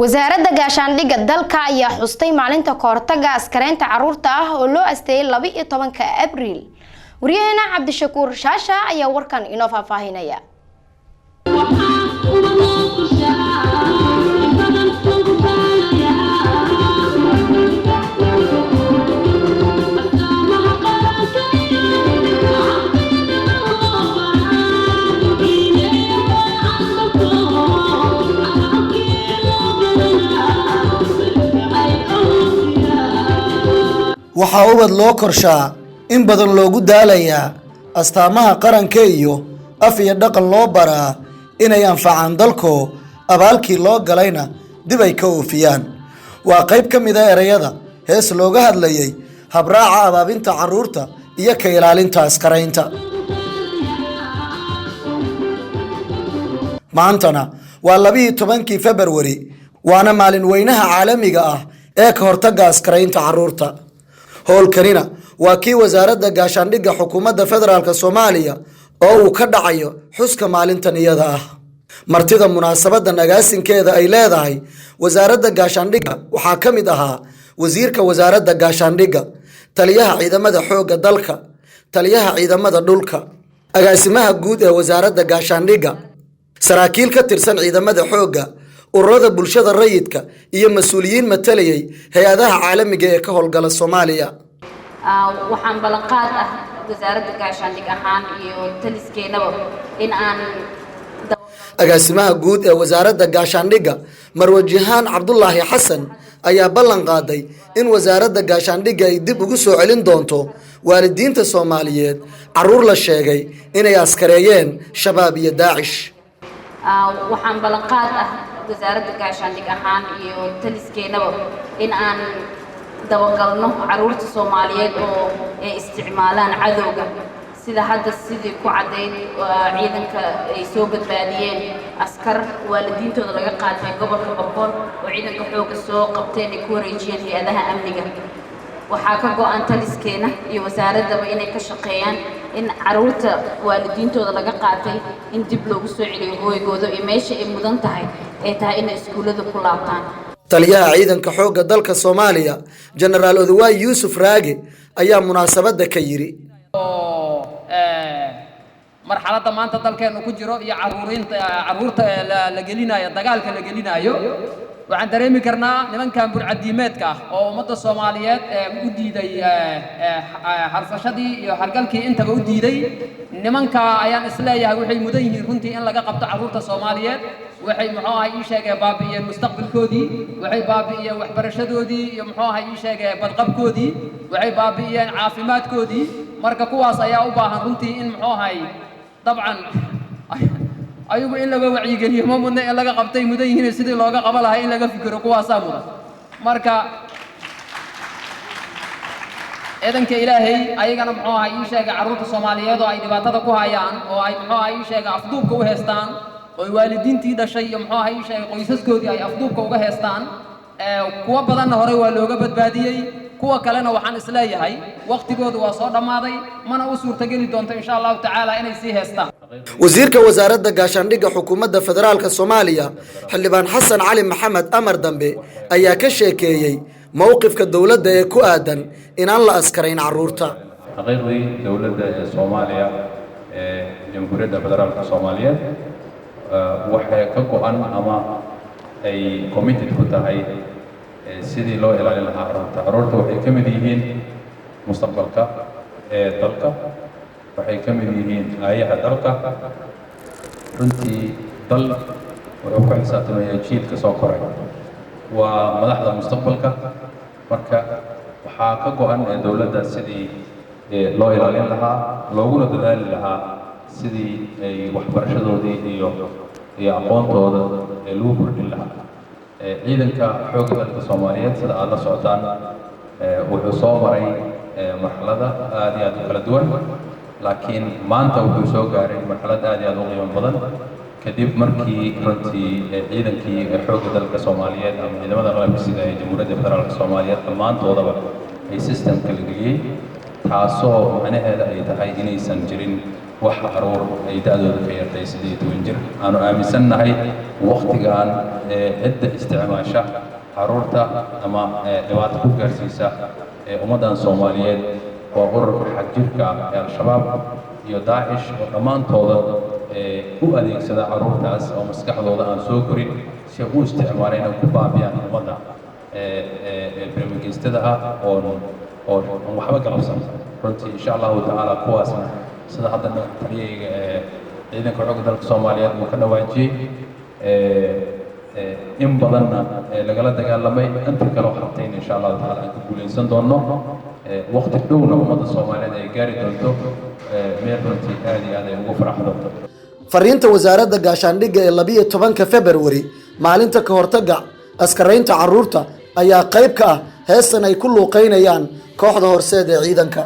Wasaaradda Gaashaandhigga dalka ayaa xustay maalinta kahortaga askareynta caruurta ah oo loo asteeyay 12-ka Abriil. Waryaheena Cabdishakuur Shaasha ayaa warkan inoo faahfaahinaya. Waxaa ubad loo korshaa, in badan loogu daalayaa, astaamaha qaranka iyo af iyo dhaqan loo baraa inay anfacaan dalko, abaalkii loo galayna dib ay ka oofiyaan. Waa qayb ka mid a ereyada hees looga hadlayay habraaca abaabinta carruurta iyo ka ilaalinta askaraynta. Maantana waa 12-kii Februari, waana maalin weynaha caalamiga ah ee ka hortagga askaraynta carruurta. Howlkanina waa kii Wasaaradda Gaashaandhigga Xukuumadda Federaalk Soomaaliya oo uu ka dhacayo xuska maalintan iyada ah. Martida munaasabadan agaasinkeeda ay leedahay Wasaaradda Gaashaandhigga waxaa ka mid ahaa Wasiirka Wasaaradda Gaashaandhigga, Taliyaha Ciidamada Xoogga dalka, Taliyaha Ciidamada Dhulka, Agaasimaha Guud ee Wasaaradda Gaashaandhigga, saraakiil ka tirsan ciidamada xoogga, ururada bulshada rayidka iyo mas-uuliyiin matalayay hay-adaha caalamiga ee ka howlgala Soomaaliya. Waxaan ballanqaad ah Wasaaradda Gaashaandhig ahaan iyo taliskeenaba in aan Agaasimaha Guud ee Wasaaradda Gaashaandhigga, Marwe Jihaan Cabdulaahi Xasan, ayaa ballan qaaday in Wasaaradda Gaashaandhigga ay dib ugu soo celin doonto waalidiinta Soomaaliyeed caruur la sheegay inay askareeyeen Shabaab iyo Daacish. Waxaan ballanqaad ah Wasaaradda Gaashaandhig ahaan iyo taliskeenaba in aan dabagalno caruurta Soomaaliyeed oo ay isticmaalaan cadowga, sida hadda sidii ku caddayd ciidanka ay soo badbaadiyeen askar waalidiintooda laga qaatay gobolka Boqol oo ciidanka xoogga soo qabteen ay ku wareejiyeen hay-adaha amniga. Waxaa ka go-an taliskeena iyo wasaaraddaba inay ka shaqeeyaan in caruurta waalidiintooda laga qaatay in dib loogu soo celiyo hooygooda iyo meesha ay mudan tahay ay tahay inay iskuullada ku laabtaan. Taliyaha Ciidanka Xoogga dalka Soomaaliya, Jenaraal Odawaay Yuusuf Raage, ayaa munaasabadda ka yidhi: Marxaladda maanta dalkeennu ku jiro iyo caruurinta carruurta la gelinayo dagaalka la gelinayo, waxaan dareemi karnaa nimankan burcadiimeedka ah oo ummadda Soomaaliyeed u diiday harsashadii iyo hargalkii intaba u diiday. Nimanka ayaan isleeyahay waxay mudan yihiin runtii in laga qabto carruurta Soomaaliyeed. Waxay, muxuu ahay, ii sheegee baabi'iyeen mustaqbalkoodii, waxay baabi'iyeen waxbarashadoodii iyo, muxuu ahay, ii sheegee badqabkoodii, waxay baabi'iyeen caafimaadkoodii. Marka kuwaas ayaa u baahan runtii in, muxuu ahay, dabcan ayagu in laga wacyigeliyo ma mudna, in laga qabtay mudan yihiin. Sidii looga qaba lahay in laga fikiro kuwaasaa mudan. Marka ciidanka Ilaahay ayagana, muxuu ahay, ii sheegay carruurta Soomaaliyeed oo ay dhibaatada ku hayaan oo ay, muxuu ahay, ii sheegay afduubka u heestaan oo waalidiintii dhashay iyo, muxuu ahay, ii sheegay qoysaskoodii ay afduubka uga heestaan, kuwo badanna horey waa looga badbaadiyey, kuwa kalena waxaan isleeyahay waqtigoodu waa soo dhammaaday, mana u suurtageli doonto, insha Allahu tacaala, inay sii heestaan. Wasiirka Wasaaradda Gaashaandhigga Xukuumadda Federaalka Soomaaliya, Xildhibaan Xasan Cali Maxamed Amar Dambe, ayaa ka sheekeeyey mowqifka dowladda ee ku aadan inaan la askarayn carruurta. Xaqiiqdii, dowladda ee Soomaaliya ee Jamhuuriyadda Federaalka Soomaaliyeed waxay ka go-an ama ay committed ku tahay sidii loo ilaalin lahaa carruurta. Carruurta waxay ka mid yihiin mustaqbalka ee dalka, waxay ka mid yihiin aayaha dalka. Runtii dal wuxuu ku xisaabtamayaa jiilka soo koray, waa madaxda mustaqbalka. Marka waxaa ka go-an ee dowladda sidii loo ilaalin lahaa, looguna dadaali lahaa sidii ay waxbarashadoodii iyo aqoontooda ee lagu kordhin lahaa. Ciidanka Xoogga dalka Soomaaliyeed, sida aada la socotaan, wuxuu soo maray marxalada aad iyo aad u kala duwan, laakiin maanta wuxuu soo gaaray marxalad aad iyo aad u qiimo badan, kadib markii runtii ciidankii Xoogga dalka Soomaaliyeed ama ciidamada qalabka sida ee Jamhuuriyadda Federaalka Soomaaliyeed dhammaantoodaba ay systemka la geliyey, taasoo macnaheeda ay tahay inaysan jirin Wax caruur ay da-dooda ka yartay 18 jir aanu aaminsannahay waktigan cidda isticmaasha caruurta ama dhibaato ku gaarsiisa ummaddan Soomaaliyeed waa ururka xagjirka ah ee Al-Shabaab iyo Daacish, oo dhammaantooda u adeegsada caruurtaas oo maskaxdooda aan soo korin si ay u isticmaaleen inay ku baabiyaan ummadda birmageystada ah oon oo aan waxba galabsan runtii. Insha Allahu tacaala, kuwaasna sida hadda taliyayga ciidanka xoogga dalka Soomaaliyeed uu ka dhawaajiyey, in badanna lagala dagaalamay, inta kaloo hartayna insha Allahu tacaala aan ka guuleysan doonno, waqti dhowna ummadda Soomaaliyeed ay gaari doonto meel runtii aad iyo aad ay ugu faraxdo. Fariinta wasaaradda gaashaandhigga ee 12-ka Februari, maalinta ka hortagga askaraynta carruurta, ayaa qayb ka ah heestan ay ku luuqeynayaan kooxda Horseed ee ciidanka.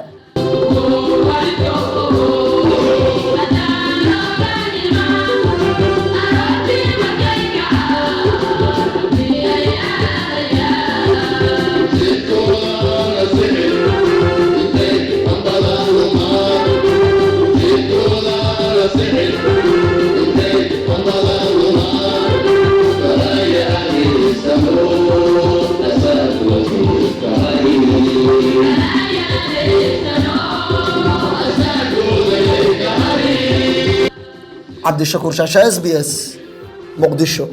Cabdishakuur Shaasha, SBS, Muqdisho.